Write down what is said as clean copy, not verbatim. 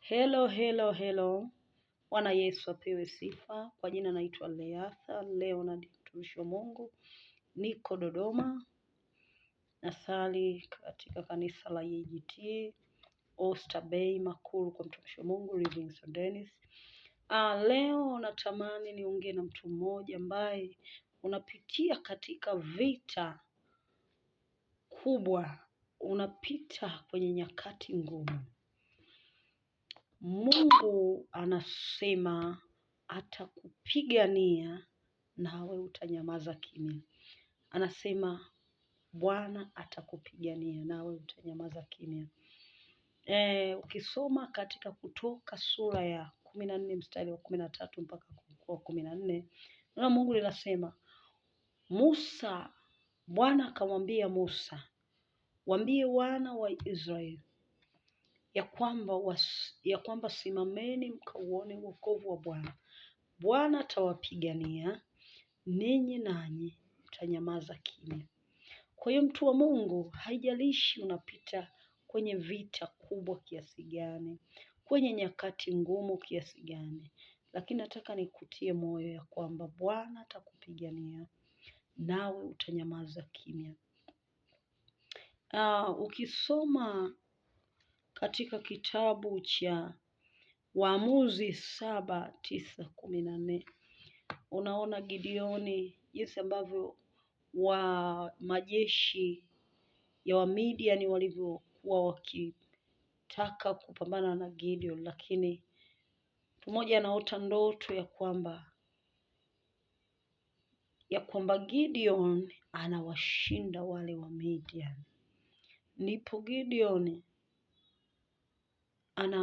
Hello, hello, hello. Bwana Yesu apewe sifa. Kwa jina naitwa Leatha Leonard, mtumishi wa Mungu. Niko Dodoma, nasali katika kanisa la EAGT Oyster Bay Makuru kwa mtumishi wa Mungu Livingstone Dennis. Leo natamani niongee na mtu mmoja ambaye unapitia katika vita kubwa, unapita kwenye nyakati ngumu. Mungu anasema atakupigania nawe utanyamaza kimya. Anasema Bwana atakupigania nawe utanyamaza kimya. Ukisoma katika Kutoka sura ya 14 mstari wa 13 mpaka wa 14, neno Mungu linasema Musa, Bwana akamwambia Musa, waambie wana wa Israeli ya kwamba simameni mkauone wokovu wa Bwana. Bwana atawapigania ninyi, nanyi mtanyamaza kimya. Kwa hiyo mtu wa Mungu, haijalishi unapita kwenye vita kubwa kiasi gani, kwenye nyakati ngumu kiasi gani, lakini nataka nikutie moyo ya kwamba Bwana atakupigania nawe utanyamaza kimya. Ukisoma katika kitabu cha Waamuzi 7:9-14 unaona Gideoni jinsi ambavyo wa majeshi ya Wamidiani walivyokuwa wakitaka kupambana na Gideon, lakini mmoja anaota ndoto ya kwamba Gideon anawashinda wale wa Midian. Ndipo Gideon ana